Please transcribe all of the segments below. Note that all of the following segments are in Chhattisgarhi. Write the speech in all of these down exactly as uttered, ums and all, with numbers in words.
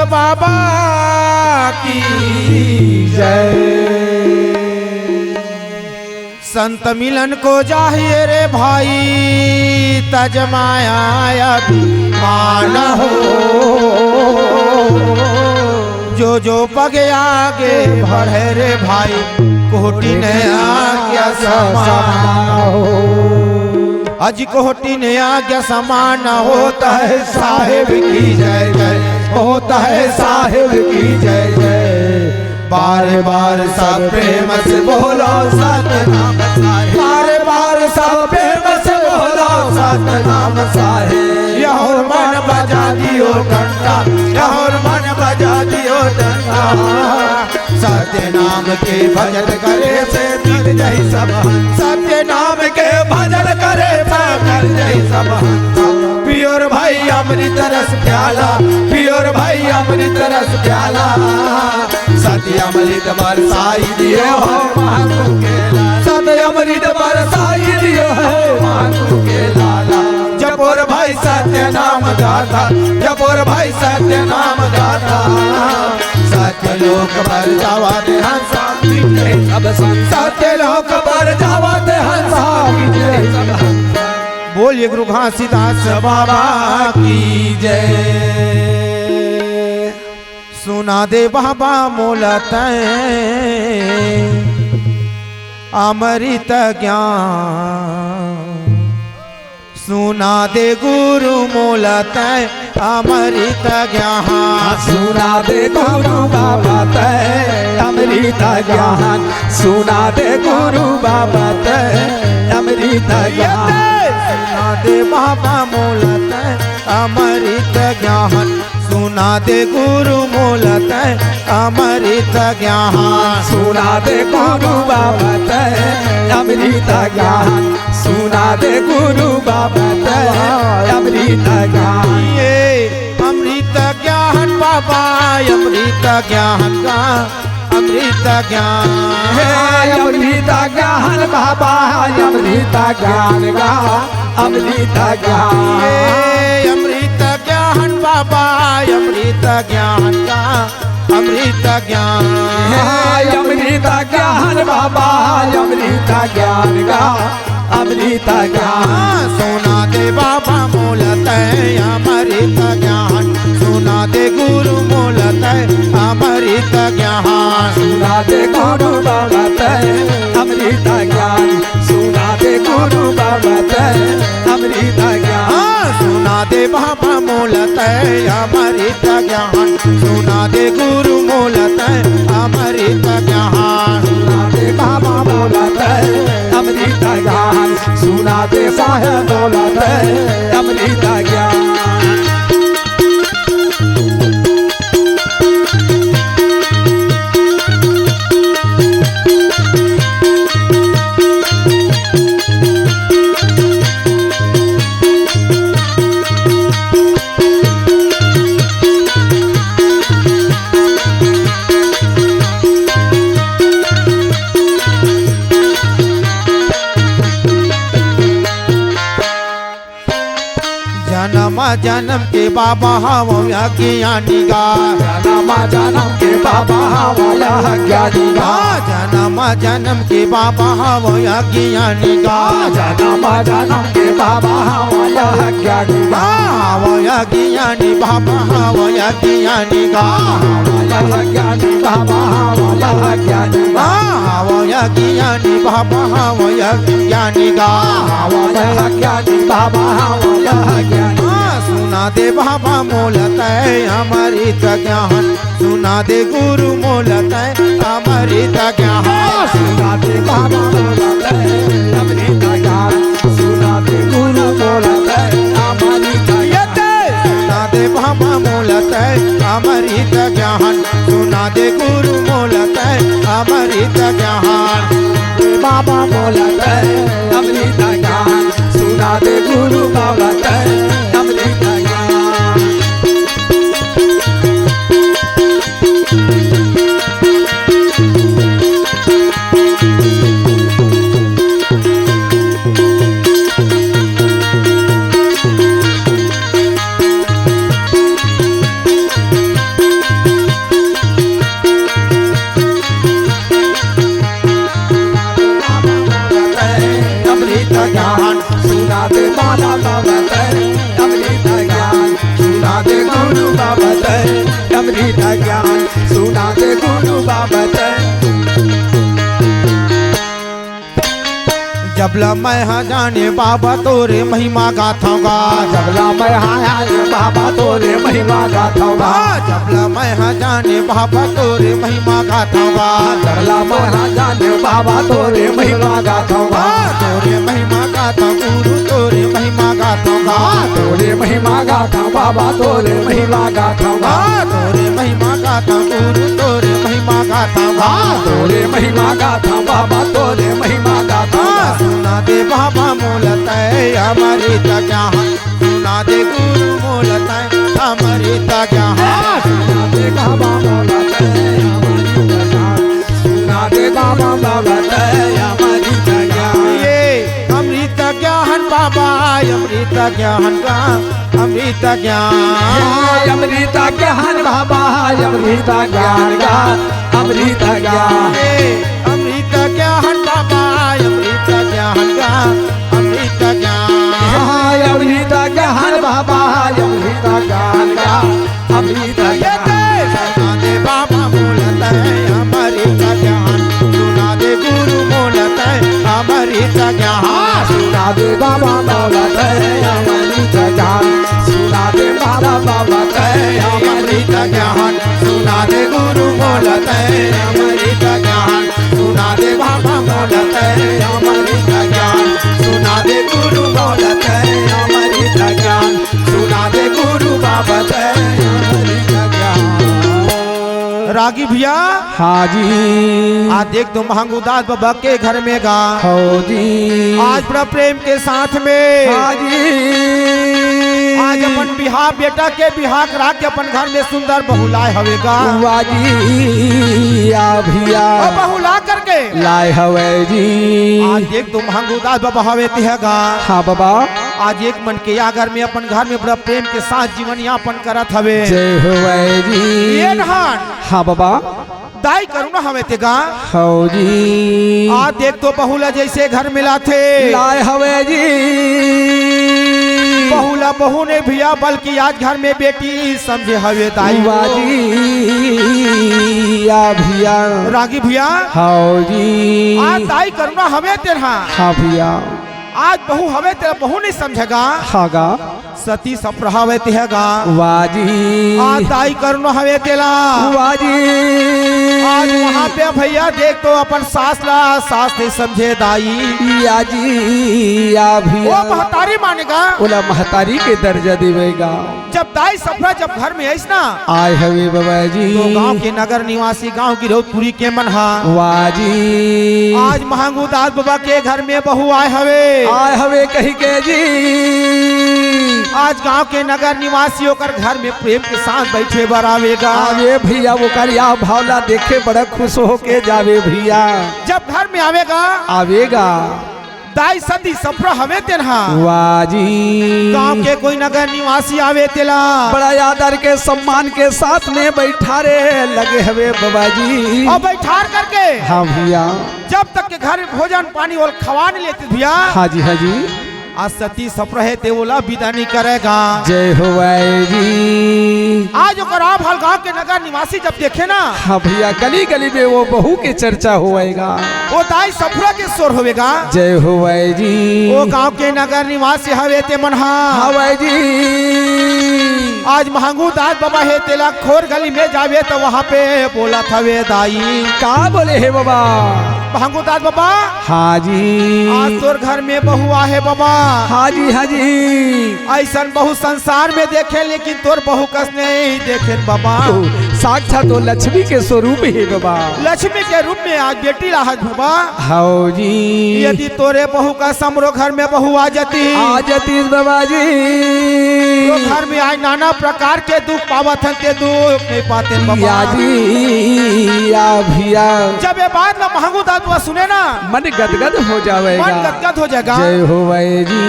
बाबा की जय। संत मिलन को चाहिए रे भाई, तजमाया अभिमान हो। जो जो पग आगे बढ़े रे भाई, कोटि ने आज्ञा समान हो। अज कोटि ने आज्ञा समान होत है साहेब की जय जय, होत है साहेब की जय जय। बार बार सब प्रेम से बोलो सतनाम साहेब। बार बार सब प्रेम से बोलो सतनाम साहेब। यहोर मन बजा दियो डंडा, यहोर मन बजा दियो डंडा। सत्य नाम के भजन करे से मिट जाई सब हंसा। सत्य नाम के भजन करे से मिट जाई सब हंसा। पियो रे भाई अमृत रस प्याला, पियो रे भाई अमृत रस प्याला। सत्य अमृत बरसाई दियो हो मांगू के लाला। सत्य अमृत बरसाई दियो हो मांगू के लाला। जपो रे भाई सत्य नाम गाथा, जपो रे भाई सत्य नाम गाथा। सत्य लोक पर जावा दे हंसा, मिटे सब संसार। सत्य लोक पर जावा दे हंसा, मिटे सब संसार। बोलिए गुरु घासीदास बाबा की जय। सुना दे बाबा मोला तैं अमृत ज्ञान। सुना दे गुरु मोला तैं अमृत ज्ञान। सुना दे गुरु बाबा तैं अमृत ज्ञान। सुना दे गुरु बाबा तैं अमृत ज्ञान। सुना दे बाबा मोला तैं अमृत ज्ञान। सुना दे गुरु मोला तैं अमृत ज्ञान। सुना दे गुरु बाबा तैं अमृत ज्ञान। सुना दे गुरु बाबा तैं अमृत ज्ञान। ये अमृत ज्ञान बाबा, अमृत ज्ञान का, अमृत ज्ञान। हे अमृत ज्ञान बाबा, अमृत ज्ञान का, अमृत ज्ञान। हे अमृत ज्ञान बाबा, अमृत ज्ञान का, अमृत ज्ञान। हे अमृत ज्ञान बाबा, अमृत ज्ञान का, अमृत ज्ञान। सुना दे बाबा मोला तैं अमृत ज्ञान। सुना दे गुरु मोला तैं अमृत ज्ञान। सुना दे गुरु बाबा तैं अमृत ज्ञान। सुना दे गुरु बाबा तैं अमृत ज्ञान। हाँ, सुना दे बाबा मोला तैं अमृत ज्ञान। सुना दे गुरु मोला तैं अमृत ज्ञान। सुना दे बाबा मोला तैं अमृत ज्ञान। सुना दे साहेब मोला तैं अमृत ज्ञान। जनम जनम के बाबा हवं अज्ञानी गा। जनम जनम के बाबा हवं अज्ञानी गा। हाँ, जनम जनम के बाबा हवं अज्ञानी गा। जनम जनम के बाबा हवं अज्ञानी गा। हाँ, हवं अज्ञानी बाबा हवं अज्ञानी गा। हवं अज्ञानी बाबा हवं अज्ञानी गा। हाँ, हवं अज्ञानी बाबा हवं अज्ञानी गा। हवं अज्ञानी बाबा हवं अज्ञानी। हाँ, सुना दे बाबा मोला तैं अमृत ज्ञान। सुना दे गुरु मोला तैं अमृत ज्ञान। सुना दे बाबा मोला तैं अमृत ज्ञान। सुना दे गुरु मोला तैं अमृत ज्ञान। सुना दे बाबा मोला तैं अमृत ज्ञान। सुना दे गुरु मोला तैं अमृत ज्ञान। बाबा मोला तैं अमृत ज्ञान। सुना दे गुरु मोला तैं अमृत ज्ञान। बाबा बाबा तैं अमृत ज्ञान सुना दे गुरु बाबा तैं अमृत ज्ञान सुना दे गुरु बाबा तैं। जब ल मैं हा जाने बाबा तोरे महिमा गाथौं गा। जब ल मैं हा जाने बाबा तोरे महिमा गाथौं गा। हाँ, जब ल मैं हा जाने बाबा तोरे महिमा गाथौं गा। जब ल मैं हा जाने बाबा तोरे महिमा गाथौं गा। हाँ, तोरे महिमा गाथौं गुरु तोरे महिमा गाथौं गा। हाँ, तोरे महिमा गाथौं बाबा तोरे महिमा गाथौं गा। हाँ, तोरे महिमा गाथौं गुरु तोरे महिमा गाथौं गा। हाँ, तोरे महिमा गाथौं बाबा तोरे महिमा गाथौं गा। हाँ, सुना दे बाबा मोला तैं अमृत ज्ञान सुना दे गुरु मोला तैं अमृत ज्ञान। हाँ, सुना दे बाबा मोला तैं अमृत ज्ञान सुना दे बाबा मोला तैं अमृत ज्ञान। ये अमृत ज्ञान बाबा अमृत ज्ञान गा अमृत ज्ञान। हाँ, अमृत ज्ञान बाबा अमृत ज्ञान गा अमृत ज्ञान। ये अमृत ज्ञान बाबा अमृत ज्ञान गा अमृत ज्ञान। हाँ, अमृत ज्ञान बाबा अमृत ज्ञान गा अमृत ज्ञान। सुना दे बाबा मोला तैं अमृत ज्ञान सुना दे गुरु मोला तैं अमृत ज्ञान। सुना दे बाबा मोला तैं अमृत ज्ञान सुना दे बाबा बाबा तैं अमृत ज्ञान सुना दे गुरु मोला तैं अमृत ज्ञान सुना दे बाबा मोला तैं अमृत ज्ञान सुना दे गुरु मोला तैं अमृत ज्ञान सुना दे गुरु बाबा तैं अमृत ज्ञान। रागी भैया। हाँ जी। आज देख तो महंगू दास बाबा के घर में गा। हाँ जी। आज बड़ा प्रेम के साथ में। हाँ जी। आज अपन बिहाव बेटा के बिहाव करा के अपन घर में सुंदर बहू लाय हवे गा। वाह जी, या भैया। और बहू ला करके लाय हवे जी। आज देख तो महंगू दास बाबा हवे तिहा गा। हाँ बाबा। आज एक मन के या घर में अपन घर में बड़ा प्रेम के साथ जीवन यापन करत हवे। जय होवय जी। ये नहान। हाँ बाबा। दाई करुणा हवे ते गा। हौ जी। आ देख तो बहू ला जैसे घर मिलाथे। लाय हवे जी। बहू ला बहू नहीं भैया, बल्कि आज घर में बेटी समझे हवे दाई। वाह जी, या भैया। रागी भैया। हौ जी। आज दाई करुणा हवे तेरहा। हाँ भैया। आज बहू हवे तेरा बहू नहीं समझेगा। हाँ गा। सती सप्र हवे तेहा गा। वाह जी। आज दाई करुणा हवे तेला। वाह जी। आज वहाँ पे भैया देख तो अपन सास ला, सास नहीं समझे दाई। या जी, या भैया। वो महतारी मानेगा। ओला महतारी के दर्जा देवेगा। जब दाई सप्र जब घर में आइस ना। आय हवे बाबा जी। तो गांव के नगर निवासी गांव की रौतपुरी के मन हा। वाह जी। आज महंगू दास बाबा के घर में बहू आय हवे। आय हवे कही के जी। आज गांव के नगर निवासी ओकर घर में प्रेम के साथ बैठे बर आवेगा। आवे भैया, ओकर या भाव ला देखे बड़ा खुश होके जावे भैया। जब घर में आवेगा। आवेगा। दाई सती सप्र हवे तेनहा। वाह जी। गांव के कोई नगर निवासी आवे तेला। बड़ा आदर के सम्मान के साथ में बैठारे लगे हवे बाबा जी। और बैठार करके। हाँ भैया। जब तक के घर में भोजन पानी ओला खवा नहीं लेते भैया। हाँ जी, हाँ जी। आज सती सप्र हे ते ओला विदा नहीं करेगा। जय होवय जी। आज ओकर आ भाल गांव के नगर निवासी जब देखे ना। हाँ भैया, गली गली में वो बहू के चर्चा होवेगा। वो दाई सप्र के शोर होवेगा। जय होवय जी। वो गांव के नगर निवासी हवे ते मन हा। हवय जी। आज महंगू दास बाबा हे तेला खोर गली में जावे तो वहाँ पे बोलत हवे दाई। का बोले हे बाबा? महंगू दास बाबा। हाँ जी। आज तोर घर में बहू आहे बाबा। हाँ जी, हाँ जी। ऐसन बहू संसार में देखे, लेकिन तोर बहू कस नहीं देखे बाबा। ओ, साक्षात तो लक्ष्मी के स्वरूप हे बाबा। लक्ष्मी के रूप में आज बेटी लाहत बाबा। हौ जी। यदि तोरे बहू कस हमरो घर में बहू आ जाती। आ जाती बाबा जी। तो घर में आज नाना प्रकार के दुख पावत हन, ते दुख नहीं पाते बाबा। या जी, या भैया। जब ये बात ला महंगू दास बाबा सुने ना। मन गदगद हो जावेगा। मन गदगद हो जाएगा। जय होवय जी।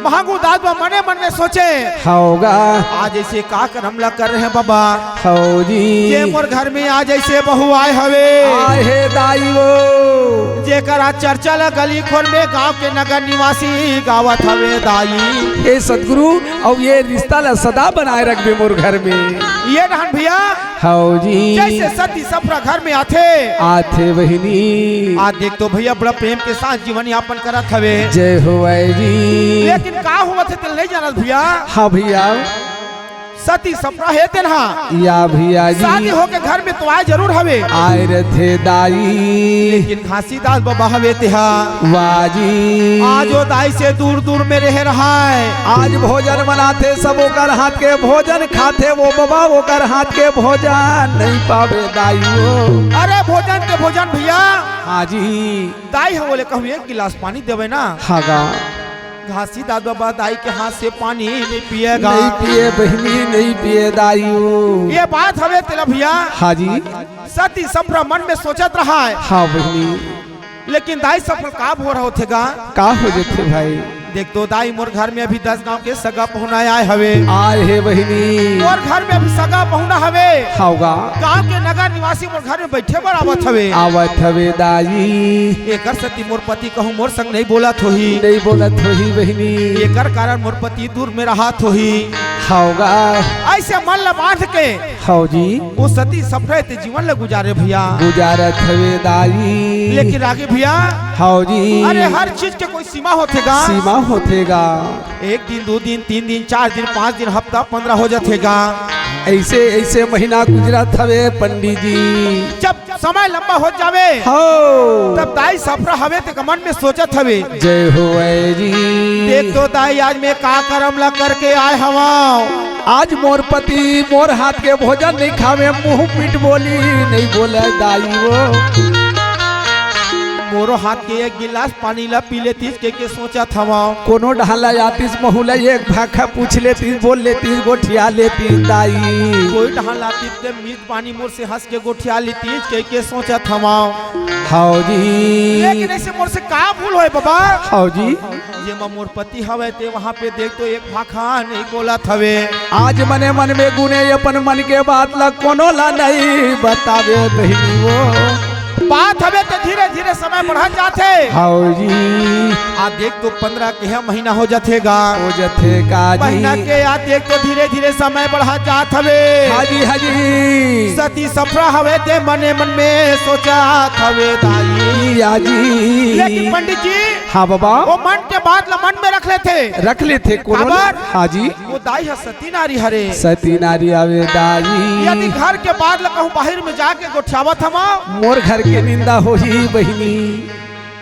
महंगू दास बाबा मने मन में सोचे। होगा। आज ऐसे का करम ला कर रहे हैं बाबा। हौ जी। ये मोर घर में आज ऐसे बहू आय हवे। आय हे दाई वो। एकर आज चर्चा ल गली खोर में गांव के नगर निवासी गावत हवे दाई। हे सतगुरु, अउ ये रिश्ता ल सदा बनाए रखबे मोर घर में। ये डहन भैया, हव जी। जैसे सती सफरा घर में आथे। आथे बहिनी। आज देख तो भैया बड़ा प्रेम के साथ जीवन यापन करत हवे। जय हो आई जी। लेकिन का होवत हे तेला नहीं जानत भैया। हाँ भैया। सती सफरा हे तेन हा। या भैया जी। शादी होके घर में तो आए जरूर हवे। आए रथे दाई। लेकिन घासीदास बाबा हवे तेहा। वाह जी। आज वो दाई से दूर दूर में रहे रहाय। आज भोजन बनाथे सब ओकर हाथ के भोजन खाथे वो बाबा ओकर हाथ के भोजन नहीं पावे दाई वो। अरे भोजन के भोजन भैया। हाँ जी। दाई हो बोले कहूँ एक गिलास पानी देवे ना। हाँ गा। घासीदास बाबा दाई के हाथ से पानी नहीं पिएगा। नहीं पिए बहिनी, नहीं पिए दाई वो। ये बात हवे तेला भैया। हाँ जी। सती सफरा मन में सोचत रहाय। हाँ बहिनी। लेकिन दाई सफरा का भोर होथे गा? का हो जथे भाई? देख तो दाई मोर घर में अभी दस गांव के सगा पहुना आए हवे। आए हे बहिनी। मोर घर में अभी सगा पहुना हवे। हव गा। गांव के नगर निवासी मोर घर में बैठे बर आवत हवे। आवत हवे दाई। एकर सती मोर पति कहूँ मोर संग नहीं बोलत होही। नहीं बोलत होही बहिनी। एकर कारण मोर पति दूर में रहत होही। हव गा। ऐसे मन ल बांध के हव जी। वो सती सफरा ते जीवन ल गुजारे भैया। गुजारत हवे दाई। लेकिन आगे भैया। हव जी। अरे हर चीज के कोई सीमा होथे गा। सीमा होथे गा। एक दिन, दो दिन, तीन दिन, चार दिन, पाँच दिन, हफ्ता, पन्द्रह हो जाथे गा। ऐसे, ऐसे महीना गुजरत हवे पंडित जी। जब समय लंबा हो जावे, हव। तब दाई सफरा हवे ते मन में सोचत हवे। जय हो आई जी। देख तो दाई आज मैं का करम ला करके आए हवं। आज मोर पति मोर हाथ के भोजन नहीं खावे, मुंह पीट बोली नहीं बोले दाई वो। मोरो हाथ के एक गिलास पानी ला पी लेतीस के, के सोचत हवं। कोनो डहन ला आतीस महू ला एक भाखा पूछ लेतीस, बोल लेतीस, गोठिया लेतीस दाई। कोई डहन ला आतीस ते मीत पानी मोर से हंस के गोठिया लेतीस के, के सोचत हवं। हव जी। लेकिन ऐसे मोर से का भूल होय बाबा? हव जी। जेमा मोर पति हवय ते वहाँ पे देख तो एक भाखा नहीं बोलत हवे। आज मने मन में गुने अपन मन के बात ला कोनो ला नहीं बतावे बहिनी वो। बात हवे ते धीरे धीरे समय बढ़त जाथे। हव जी। आ देख तो पन्द्रह के ह महीना हो जाथे गा। हो जाथे का जी। महीना के आ देख तो धीरे धीरे समय बढ़त जात हवे। हाँ जी, हाँ जी। सती सफरा हवे ते मने मन में सोचत हवे दाई। या जी। लेकिन पंडित जी, हाँ बाबा। वो मन के बात ला मन में रख लेथे। रख लेथे कोनो ला। काबर? हाँ जी। वो दाई ह सती नारी हरे। सती नारी आवे दाई। यदि घर के बात ला कहूँ बाहिर में जाके गोठियावत हवं। मोर घर के निंदा होही बहिनी।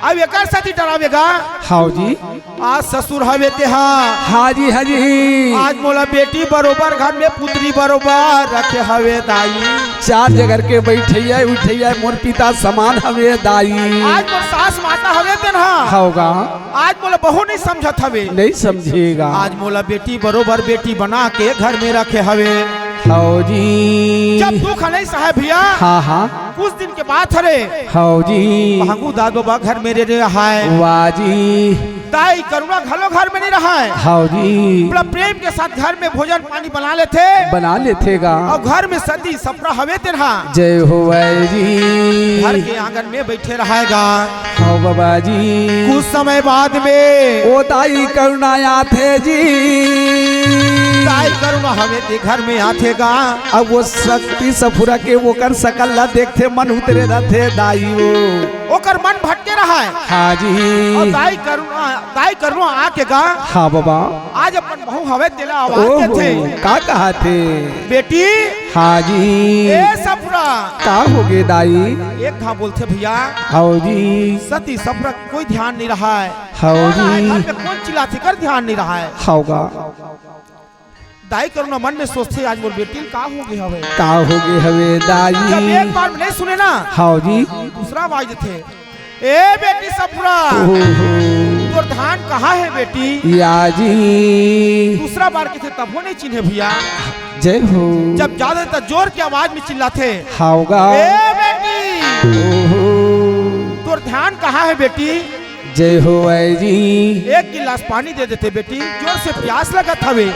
अब एकर सती डरावे गा। हव जी। आज ससुर हवे तेहा। हाँ जी, हाँ जी। आज मोला बेटी बरोबर घर में पुत्री बरोबर रखे हवे दाई। चार जगह के बैठइया उठइया मोर पिता समान हवे दाई। आज मोर सास माता हवे तेन हा। हव गा। आज मोला बहू नहीं समझत हवे। नहीं समझे गा। आज मोला बेटी बरोबर बेटी बना के घर में रखे हवे। हव जी। जब दुख नहीं सहे भैया। हाँ, हाँ। कुछ दिन के बात हरे। हव जी। भांगू दास बाबा घर में रहे रहाय। वाह जी। दाई करुणा घलो घर में नहीं रहाय। हव जी। बड़ा प्रेम के साथ घर में भोजन पानी बना लेथे। बना लेथे गा। अउ घर में सती सफरा हवे तेन हा। जय हो आई जी। घर के आंगन में बैठे रहाय गा। हव बाबा जी। कुछ समय बाद में ओ दाई करुणा आथे जी। दाई करुणा हवे ते घर में आथे गा। अब वो सती सफरा के ओकर सकल ला देखथे मन उतरे रथे दाई वो। ओकर मन भटके रहाय। हाँ जी। अउ दाई करुणा, दाई करुणा आके गा। हाँ बाबा। आज अपन बहू हवे तेला आवाज ओहो, देथे। का कहाथे? बेटी। हाँ जी। ए सफरा। का होगे दाई? एक घांव बोलथे भैया। हव जी। सती सफरा कोई ध्यान नहीं रहाय। हव जी। घर में कौन चिल्लाथे कर ध्यान नहीं रहाय। हव गा। दाई करुणा मन में सोचथे, "आज मोर बेटी ल का होगे हवे?" का होगे हवे दाई? जब एक बार में नहीं सुने ना, हव जी। दूसरा आवाज देथे, "ए बेटी सफरा, ओहो। तोर धान कहाँ हे बेटी?" या जी। दूसरा बार कथे, तभो नहीं चिन्हे भैया। जय हो। जब ज्यादा जोर के आवाज में चिल्लाथे, हव गा। "ए बेटी, ओहो। तोर धान कहाँ हे बेटी?" जय हो आई जी। एक गिलास पानी दे देथे बेटी, जोर से प्यास लगत हवे।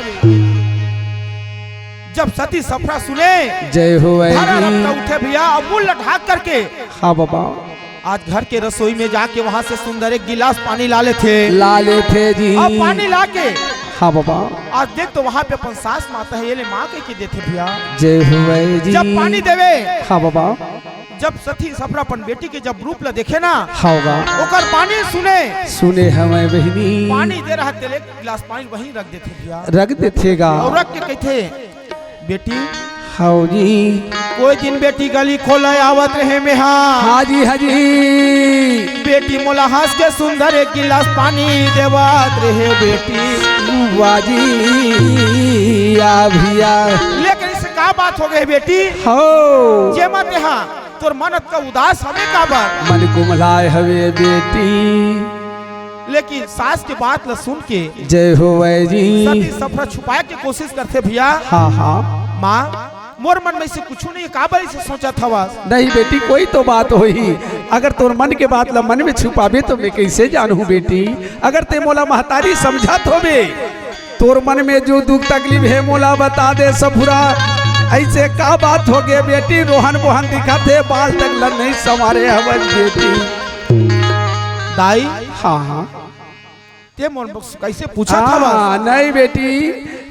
जब सती सफरा सुने, जय हो आई जी। उठे भैया, अउ मुंह ला ढाक करके। हाँ बाबा। आज घर के रसोई में जाके वहां से सुंदर एक गिलास पानी ला लेथे। ला लेथे जी। अब पानी ला के हाँ बाबा। आज देख तो वहां पे अपन सास माता हे, ये ले माँ कह के देथे भैया। जय हो जी। जब पानी देवे हाँ बाबा। जब सती सफरा अपन बेटी के जब रूप ला देखे ना हाँ बाबा। ओकर पानी सुने। सुने हवय बहिनी। पानी दे रहा तेले गिलास पानी वहीं रख देथे भैया। रख देथे गा। अउ रख के कहिथे बेटी। हाँ जी। कोई दिन बेटी गली खोला आवत रहे मेहा। हाँ जी, हाँ जी। बेटी मोला हंस के सुंदर एक गिलास पानी देवत रहे बेटी। वाह जी, या भैया। लेकिन इसे का बात हो गई बेटी? हो। जेमा तेहा तोर मन अतका उदास हवे काबर? मन कुमलाए हवे बेटी। लेकिन सास के बात ल सुन के जय हो जी। सती सफरा छुपाए के कोशिश करथे भैया। हाँ, हाँ। माँ, मोर मन में से कुछ नहीं, काबर इसे सोचत हवस? नहीं बेटी, कोई तो बात होही। अगर तोर मन के बात ल मन में छुपाबे तो मैं कैसे जानहूँ बेटी? अगर ते मोला महतारी समझत होबे, तोर मन में जो दुख तकलीफ हे मोला बता दे सफुरा। ऐसे का बात हो गे बेटी? रोहन बोहन दिखत हे, बाल तक ल नहीं संवारे हवस बेटी। दाई। हाँ, हाँ। ते मोर से कैसे पूछत हवस? हाँ, नहीं बेटी,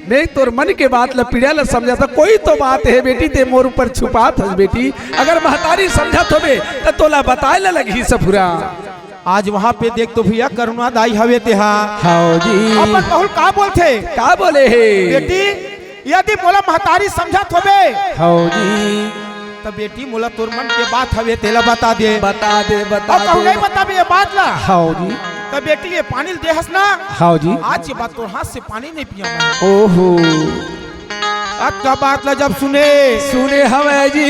मैं तोर मन के बात ल पीड़ा ल समझत हँव। कोई तो बात हे बेटी, ते मोर ऊपर छुपात हस बेटी। अगर महतारी समझत होबे त तोला बताए ल लगही सफुरा। आज वहाँ पे देख तो भैया करुणा दाई हवे तेहा। हाँ जी। अपन बहू ल का बोलथे? का बोले हे? बेटी, यदि मोला महतारी समझत होबे हाँ जी। त बेटी मोला तोर मन के बात हवे तेला बता दे। बता दे, बता अउ कहूँ दे। नहीं बताबे ये बात ला। हाँ जी। त बेटी ये पानी ल देहस ना। हाँ जी। आज के बाद तोर हाथ से पानी नहीं पिया मैं। ओहो। अतका बात ला जब सुने। सुने हवे जी।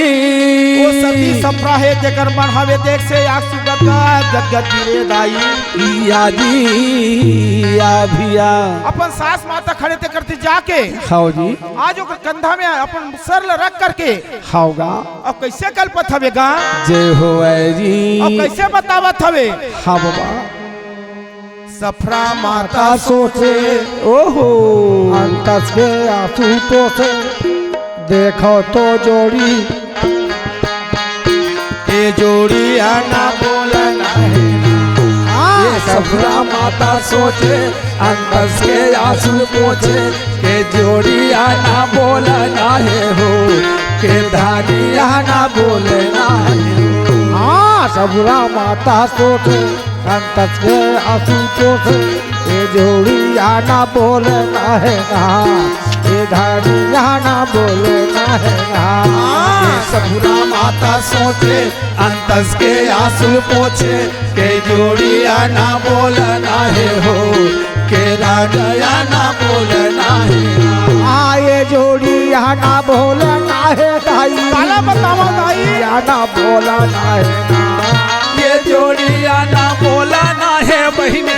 ओ सती सफरा हे जेकर मन हवे देख से आंसू गदगद गदगद गिरे दाई। या जी, या भैया। अपन सास माता खड़े ते करते जाके हाँ जी। आज ओकर कंधा में अपन सर ल रख करके हाँ गा। अब कैसे कलपत हवे गा? जय हो जी। अब कैसे बतावत हवे? हाँ बाबा। सफरा माता सोचे, ओहो। अंतस के आंसू पोसे, देखो तो जोड़ी। ए जोड़ी आना बोलना हे ना। हाँ। ये सफरा माता सोचे, अंतस के आंसू पोछे, के जोड़ी आना बोलना हे हो, के धानी आना बोलना हे हो। हाँ, सफरा माता सोचे, अंतस के आंसू पोछे, ए जोड़िया ना बोलना हे ना, ए धनिया ना बोलना हे ना। हाँ, सफुरा माता सोचे, अंतस के आंसू पोछे, के जोड़िया ना बोलना हे हो, के राजया ना बोलना हे ना। हाँ, ए जोड़िया ना बोलना हे दाई। काला बतावा दाई। या ना बोलना हे ना। ये जोड़िया ना बोलना हे बहिनी,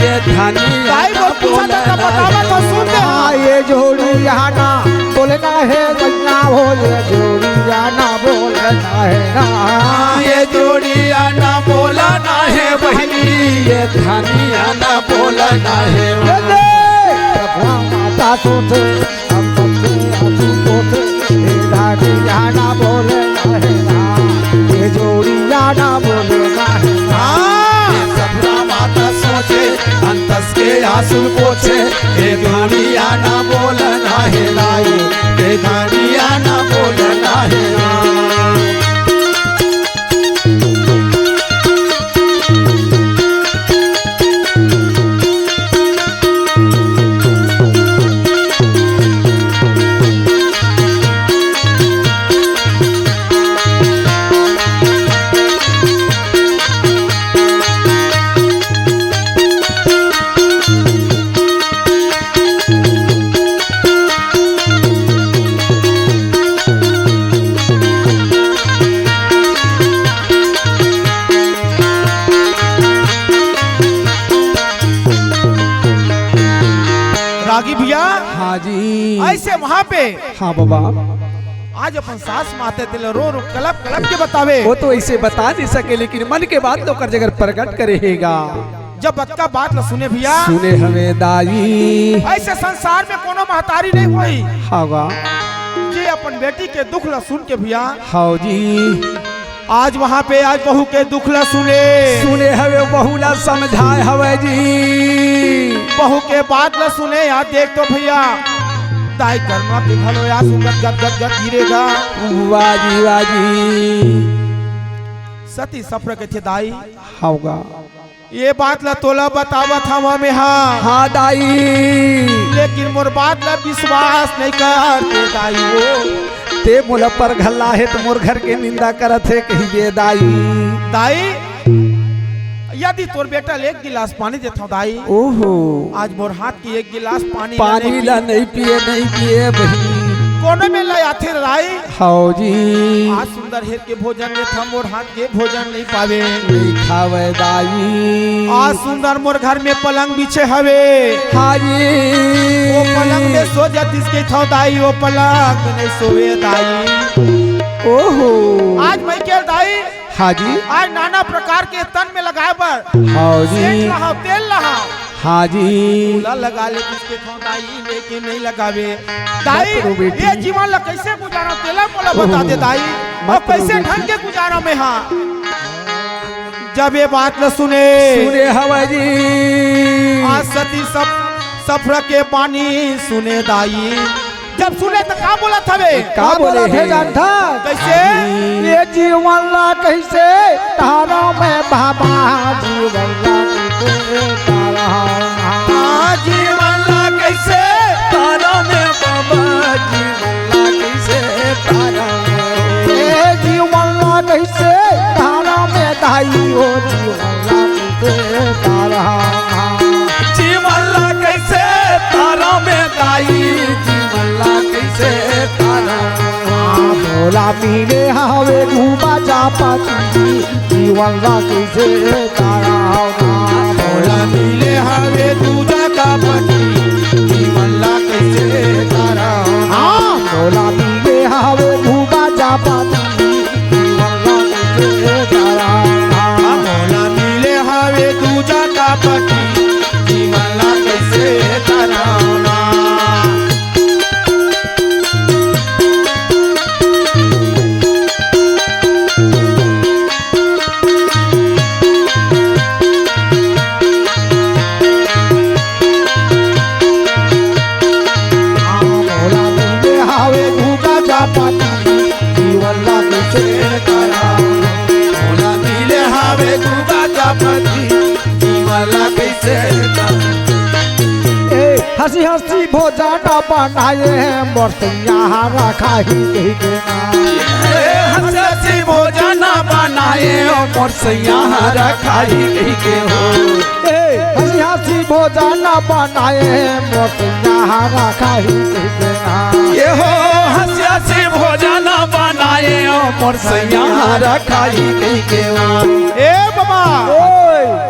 ये धनिया दाई ना बोल पूछा था, बोलना बतावा हे तो सुन ले। ना। हाँ, ये जोड़िया ना बोलना हे बहिना हो, ये जोड़िया ना बोलना हे ना। हाँ, ये जोड़िया ना बोलना हे बहिनी, ये धनिया ना बोलना हे। ये दे। माता सोचे, हम सबके आंसू पोछे, ए धनिया ना बोलना हे ना, ए जोड़िया ना बोलना हे ना। हाँ। सफुरा माता सोचे, अंतस के आंसू पोछे, ए धनिया ना बोलना हे ना, ए धनिया ना बोलना हे ना। रागी भैया। हाँ जी। ऐसे वहाँ पे हाँ बाबा। आज अपन सास माते तेला रो रो कलप कलप के बतावे। वो तो ऐसे बता नहीं सके, लेकिन मन के बात तो ओकर जगह प्रकट करे हे गा। जब अतका बात ला सुने भैया। सुने हवे दाई। ऐसे संसार में कोनो महतारी नहीं होही। हाँ गा। जे अपन बेटी के दुख ला सुन के भैया। हाँ जी। आज वहाँ पे आज बहू के दुख ला सुने। सुने हवे, बहू ला समझाए हवे जी। बहू के बात ला सुने। यार देख तो भैया, दाई करना के घलो यार सुंदर गद गद गद गिरेगा। वाह जी, वाह जी। सती सफर के थे दाई। हवगा। ये बात ला तोला बतावत हवा में हा। हाँ दाई। लेकिन मोर बात ला विश्वास नहीं करते दाई वो। ते मोला परघल्ला हे त मोर घर के निंदा करत हे कहिबे दाई। दाई, यदि तोर बेटा ल एक गिलास पानी देथव दाई, ओहो। आज मोर हाथ के एक गिलास पानी ला पानी नहीं ला पी- नहीं पिए, नहीं पिए बहिनी। कोनो में ले आथे दाई। हव जी। आज सुंदर हेर के भोजन देथव, मोर हाथ के भोजन नहीं पावे। नहीं खावे दाई। आज सुंदर मोर घर में पलंग बिछे हवे। हाँ जी। वो पलंग में सो जातिस कहिथव दाई, वो पलंग में नहीं सोवे दाई। ओहो। आज मैं के दाई। हाँ जी। आज नाना प्रकार के तन में लगाए बर हाँ जी। सेंट लहा, तेल लहा। हाँ जी। फूला लगा ले किसके थो दाई, लेके नहीं लगावे। दाई, मत रो बेटी। ये जीवन ला कैसे गुजारा, तेला मोला बता दे दाई। मत और कैसे रो बेटी। ढंग के गुजारा में हाँ। जब ये बात न सुने, सुने हवा जी। आज सती सब सफर के पानी सुने दाई। जब सुने त का बोलत हवे? का का बोले बोलत हे हे? जानथा? कैसे? ये जीवन ला कैसे तारा में बाबा, जीवन ला कैसे तारा। हाँ, जीवन ला कैसे तारा में बाबा, जीवन ला कैसे तारा। ये जीवन ला कैसे तारा में दाई हो, जीवन ला कैसे तारा। जीवन ला कैसे तारा में दाई, जीवन ला कैसे तारा। हाँ, मोला मिले हवे दूबा जा पति, जीवन ला कैसे तारा। हाँ, मोला मिले हवे दूजा का पति, जीवन ला कैसे तारा। हाँ, मोला मिले हवे दूबा जा पति, जीवन ला कैसे तारा। हाँ, मोला मिले हवे दूजा का पति, जीवन ला कैसे तारा। मोला मिले हावे दूजा जापति, जीवन ला कइसे तारा। मोला मिले हावे दूजा जापति, जीवन ला कइसे तारा। ए, हँसी हँसी भोजन बनाए मोर सैया हरा खाही कहिके ना। ए, हँसी हँसी भोजन बनाए मोर सैया हरा खाही कहिके हो। ए, हँसी हँसी भोजन बनाए मोर सैया हरा खाही कहिके ना। ये हो हँसी हँसी भोजन बनाए मोर सैया हरा खाही कहिके हो। ए बाबा। ओए।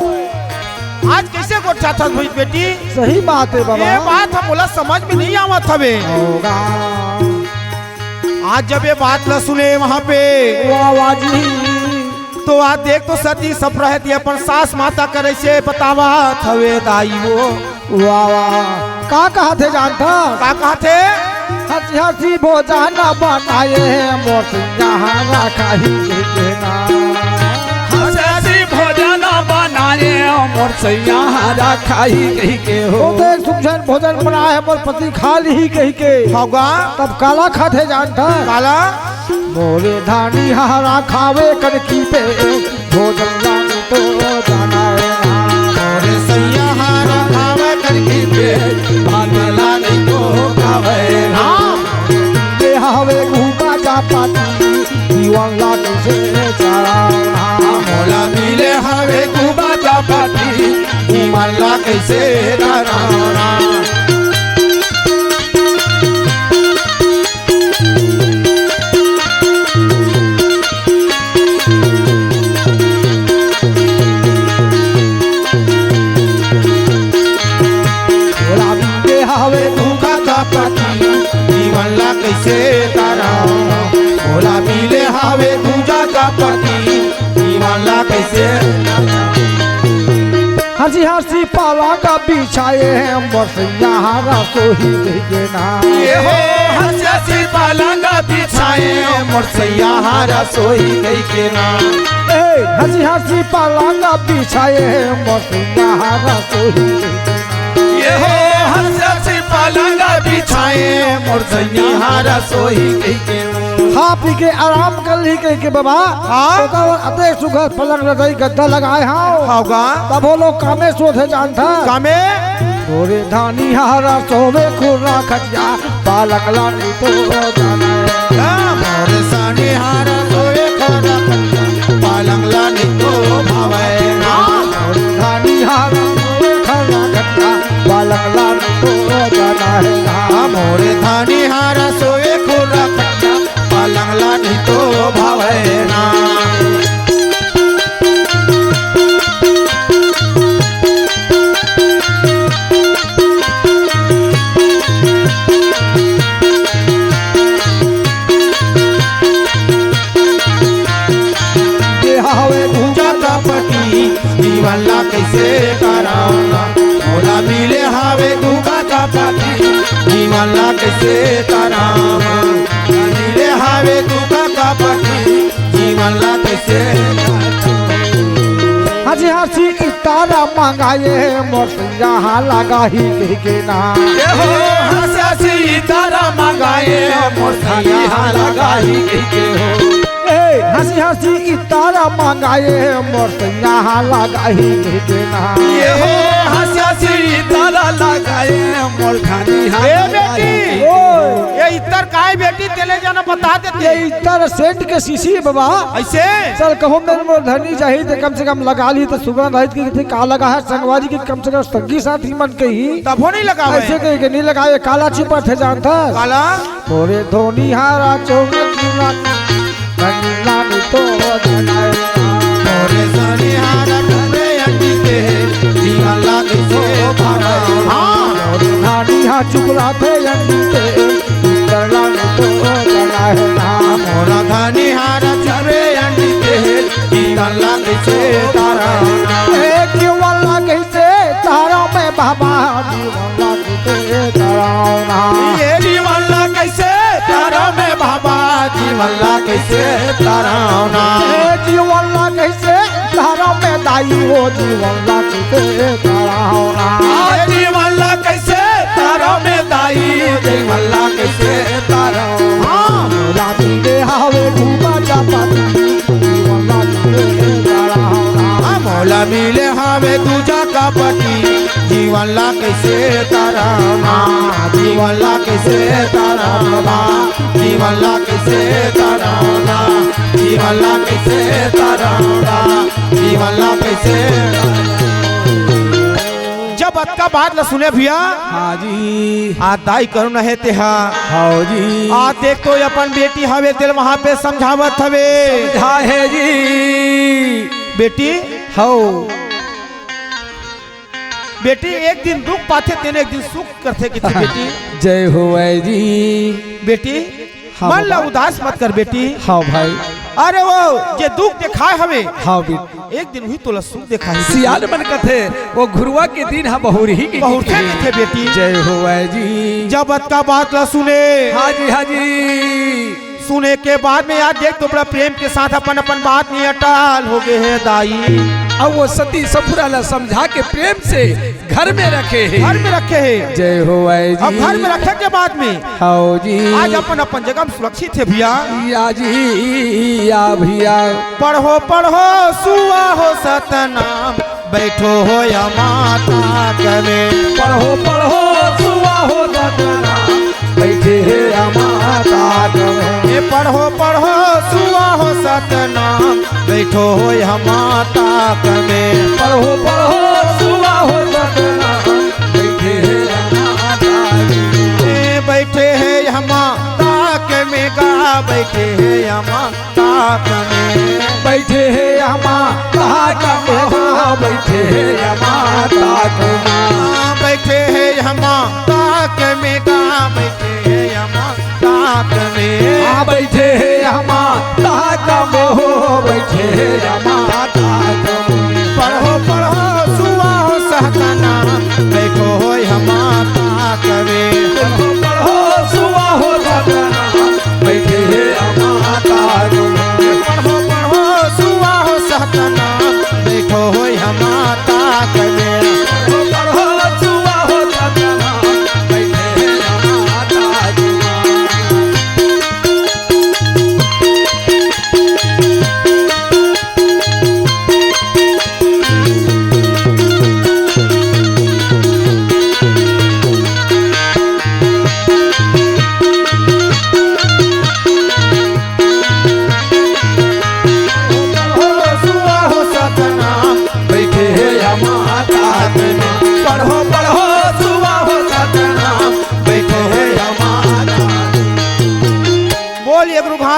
आज कइसे गोठियाथस भई बेटी? सही बात हे बाबा। ये बात ह मोला समझ में नहीं आवत हवे। होगा। आज जब ये बात ला सुने वहाँ पे, वाह, वाह जी। तो आज देख तो सती सफर हे ती अपन सास माता करे से बतावत हवे दाई वो। वाह, वाह। का कहत हे जानथा? का कहत हे? हँसी हँसी भोजन बनाए मोर सैया हरा खाही कहिके ना। हँसी हँसी भोजन बनाए मोर सैया हरा खाही कहिके हो। ओ देख सुनझन भोजन बनाए मोर पति खा लिही कहिके। होगा। तब काला खाथे जानथा? काला? मोरे धानी हरा खावे कनकी पे भोजन लाने तो जाना है। मोरे सैया हरा खावे कनकी पे भात लाने तो खावे। हाँ। ये हवे घूमा जा पाती, जीवन ला कइसे तारा। मोला मिले हवे दूजा जापति, जीवन ला कइसे तारा। मोला मिले हवे दूजा जापति, जीवन ला कइसे तारा। मोला मिले हवे दूजा जापति, जीवन ला कइसे तारा। हंसी हंसी पलंग बिछाए, मोर सैया हरा सोही कहिके ना। ए हो, हंसी हंसी पलंग बिछाए, मोर सैया हरा सोही कहिके ना। ए, हंसी हंसी पलंग बिछाए, मोर सैया हरा सोही कहिके ना। ए हो, हंसी हंसी पलंग बिछाए, मोर सैया हरा सोही कहिके ना। खा पी के आराम कर ली कहिके बाबा। हाँ। ओकर अते सुघर पलंग रजाई गद्दा लगाए हाव। हाव गा। तभो लोग कामे सोथे जानथा। कामे? तोरे धानी हारा सोवे खुर्रा खटिया, पलंग ला नी तो जाना है। हाँ, मोरे धानी हारा सोवे खुर्रा खटिया, पलंग ला नी तो भावे। हाँ, मोरे धानी हारा सोवे खुर्रा खटिया, पलंग ला नी तो जाना है। हाँ, मोरे धानी हारा सोवे खुर्रा खटिया, पलंग ला नी तो भावे ना। ये हावे भूजा का पति, जीवन ला कइसे करावना? मोला मिले हावे धोखा का पति, जीवन ला कइसे करावना? मिले हावे धोखा का पति, जीवन ला कइसे? हंसी हंसी इतारा मंगाए, मोर सैया हा लगाही कहिके ना। ए हो, हंसी हंसी इतारा मंगाए, मोर सैया हा लगाही कहिके हो। ए, हंसी हंसी इतारा मंगाए, मोर सैया हा लगाही कहिके ना। ए हो, हंसी हंसी इतारा लगाए, मोर धानी हा ए लगाही बेटी, कहिके। ओए। ये इतर काय बेटी, तेले जाना बता देती। ये इतर सेंट के शीशी है बाबा। ऐसे? चल कहूँ मेरे मोर धनी जाही ते कम से कम लगा ली तो सुगंध आई कि का लगा है संगवारी की, कम से कम संगी साथी मन के ही। तभो नहीं लगावे। ऐसे कहिके नहीं लगावे, काला छुपा थे जानथा। काला? मोरे धोनी हारा चौंगा चूना, कंगना में तो जनाए। मोरे धोनी हारा टुकड़े अंडी ते, जीवन लागे से भरा। हाँ। मोरे धानी हा चुकला थे अंडी ते, करला तो करला है ना। मोरा धानी हारा चुरे अंडी ते, ई करला कइसे तारा। ए जीवन ला कइसे तारा मैं बाबा, जीवन ला कइसे तारा ना। ए जीवन ला कइसे तारा मैं बाबा, जीवन ला कइसे तारा ना। ए जीवन ला कइसे तारा मैं दाई, ओ जीवन ला कइसे तारा ना। ए जीवन ला कइसे तारा मैं दाई, जीवन ला कइसे तारा। हाँ, मोला मिले हावे धूपा का पति, जीवन ला कइसे तारा। हाँ, मोला मिले हावे दूजा का पति, जीवन ला कइसे तारा। हाँ, जीवन ला कइसे तारा। जीवन ला कइसे तारा। जीवन ला कइसे तारा। जीवन ला कइसे जब अतका बात ला सुने भैया, हाँ जी। आ दाई करुण हे तेहा। हव जी। आ देख तो अपन बेटी हवे, तेल वहां पे समझावत हवे। समझा हे जी। बेटी। हव। बेटी एक दिन दुख पाथे, तेने एक दिन सुख करथे किथे बेटी। जय होवय जी। बेटी, हाँ मन ला बाबा। उदास मत कर बेटी। हाँ भाई। अरे वो जे दुख देखाय हवे, हाँ बेटी। एक दिन उही तोला सुख देखाही बेटी। सियान मन कथे, वो घुरुवा के दिन हा बहुरही के बहुरथे दिन। कथे बेटी। जय होवय जी। जब अतका बात ला सुने। हाँ जी, हाँ जी। सुने के बाद में यार देख तो बड़ा प्रेम के साथ अपन अपन बात में अटल हो गए हे दाई। अब वो सती ससुरा ला समझा के प्रेम से घर में रखे हे। घर में रखे हे। जय होवय जी। अब घर में रखे के बाद में हव जी। आज अपन अपन जगह में सुरक्षित हे भैया। या जी, या भैया। पढ़ो पढ़ो सुवा हो सतनाम, बैठो हो या माता कने। पढ़ो पढ़ो सुवा हो सतनाम, बैठे हे या माता कने। ए पढ़ो पढ़ो सुवा हो सतनाम, बैठो हो या माता कने। पढ़ो पढ़ो सुवा हो सतनाम, बैठे हे या माता कने। ए बैठे हे या माता के में गा, बैठे हे या माता ताक में। बैठे हे या माता ताक में, हाँ, बैठे हे या माता ताक में। हाँ, बैठे हे या माता ताक में, हाँ, बैठे हे या माता ताक में। हाँ, बैठे हे या माता ताक में, हो, बैठे हे या माता ताक में। पढ़ो, पढ़ो, सुवा हो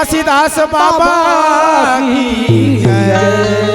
घासीदास बाबा की जय।